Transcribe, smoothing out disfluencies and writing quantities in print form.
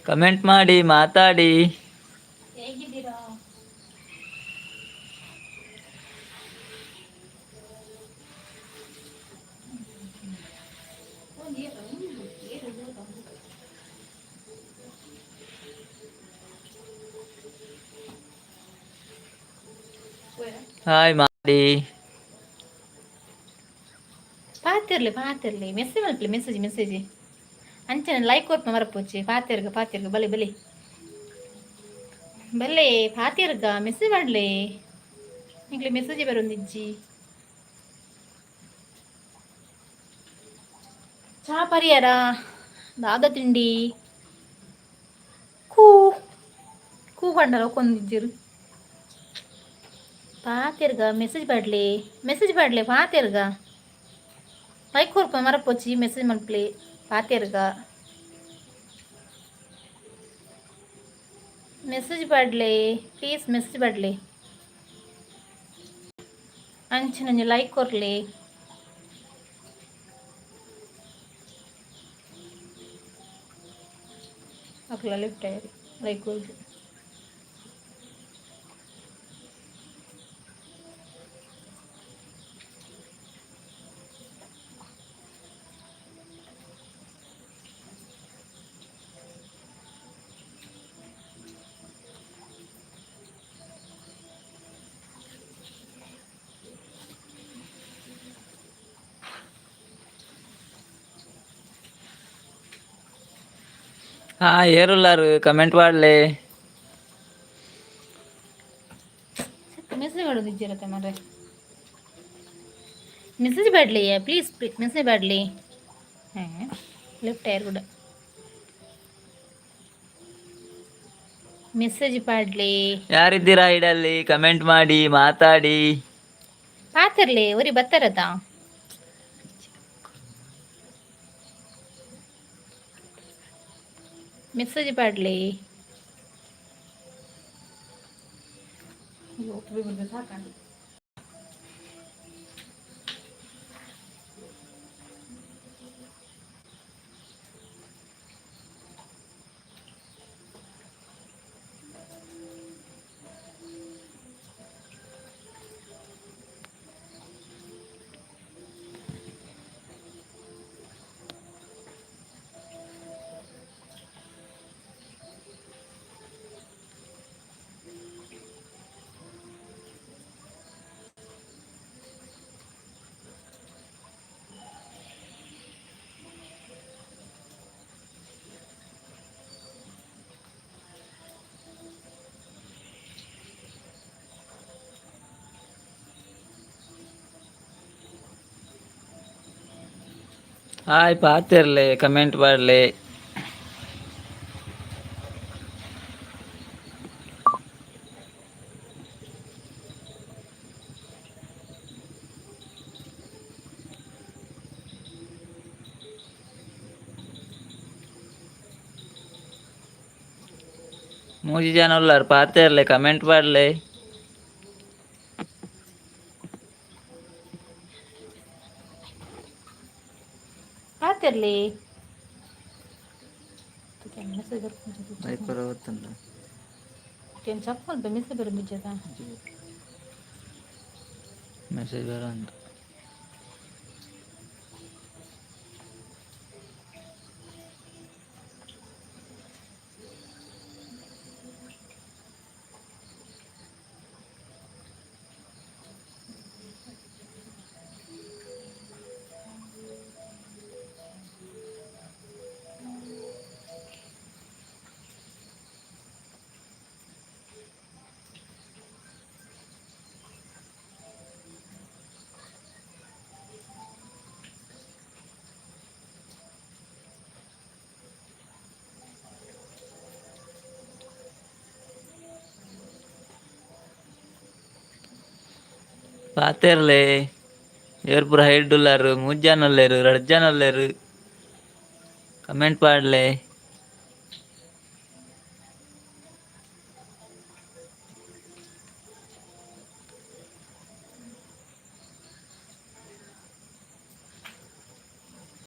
Comment ಮಾಡಿ, ಮಾತಾಡಿ. ಹೇಗಿದ್ದೀರಾ? ಹಾಯ್ ಮಾಡಿ. ಪಾತಿರ್ಲಿ, ಪಾತಿರ್ಲಿ. ಮೆಸೇಜ್ ಮಲ್ಪಲಿ, ಮೆಸೇಜ್, ಮೆಸೇಜ್. ಅಂಚನೆ ಲೈಕ್ ಕೊರ್ಪ ಮರಪೋಚಿ. ಪಾತಿರ್ಗ, ಪಾತಿರ್ಗ. ಬಲೆ, ಬಲೆ, ಬಲ್ಲೆ. ಪಾತಿರ್ಗ, ಮೆಸೇಜ್ ಮಾಡ್ಲಿ. ನಿಕ್ಲೆ ಮೆಸೇಜ್ ಬರೊಂದಿಜ್ಜಿ. ಚಾ ಪರಿಯಾರ? ದಾದ ತಿಂಡಿ? ಕೂ ಕೂ ಪಂಡಲ ಒಕ್ಕೊಂದಿಜ್ಜಿರು. ಪಾತೆರ್ಗ, ಮೆಸೇಜ್ ಪಾಡ್ಲೆ, ಮೆಸೇಜ್ ಪಾಡ್ಲೆ. ಪಾತೆರ್ಗ, ಲೈಕ್ ಕೊರ್ಪ ಮರಪೋಚಿ, ಮೆಸೇಜ್ ಮಲ್ಪಲೆ. ಪಾತೆರ್ಗ, ಮೆಸೇಜ್ ಪಾಡ್ಲೆ, ಪ್ಲೀಸ್ ಮೆಸೇಜ್ ಪಾಡ್ಲೆ. ಅಂಚನೆ ಲೈಕ್ ಕೊರ್ಲೆ. ಅಕ್ಲ ಲೆಫ್ಟ್ ಆಯರಿ ಲೈಕ್ ಕೊರ್ದು. ಹಾ, ಏರುಲ್ಲಾರು? ಕಮೆಂಟ್ ಮಾಡ್ಲೆ. ಮೆಸೇಜ್ ಮಾಡೋದು ಇಜ್ಜಿರತ್ತೆ ಮಾರ್ರೆ. ಮೆಸೇಜ್ ಪಾಡ್ಲಿ, ಪ್ಲೀಸ್ ಮೆಸೇಜ್ ಪಾಡ್ಲಿ. ಹಾಂ, ಲೆಫ್ಟ್ ಟೈರ್ ಕೂಡ. ಮೆಸೇಜ್ ಪಾಡ್ಲಿ. ಯಾರಿದ್ದೀರಾ ಇಡಲ್ಲಿ? ಕಮೆಂಟ್ ಮಾಡಿ, ಮಾತಾಡಿ. ಪಾತಿರ್ಲಿ, ಒರಿ ಬತ್ತಾರದ. ಮೆಸೇಜ್ ಪಾಡ್ಲಿ. ಸಾಕಂಡು. ಹಾಯ್, ಪಾತಿರ್ಲೆ, ಕಮೆಂಟ್ ಮಾಡ್ಲೆ. ಮೂಜಿ ಜನ ಉಲ್ಲಾರ್, ಪಾತೆರ್ಲೆ, ಕಮೆಂಟ್ ಮಾಡ್ಲೆ. ಪಾತಿರ್ಲಿ. ಮೆಸೇಜ್. ಚಪ್ಪಲ್ ಮೆಸೇಜ್ ಬರೋದು. ಮೆಸೇಜ್ ಬರೋಂತ. ಪಾತೆರ್ಲೆ. ಏರ್ ಪೂರ ಹೈಡ್ ಉಲ್ಲಾರು? ಮೂಜ್ ಜನ ಉಲ್ಲೇರು, ರಡ್ಡ್ ಜನ ಉಲ್ಲೇರು. ಕಮೆಂಟ್ ಪಾಡ್ಲೆ.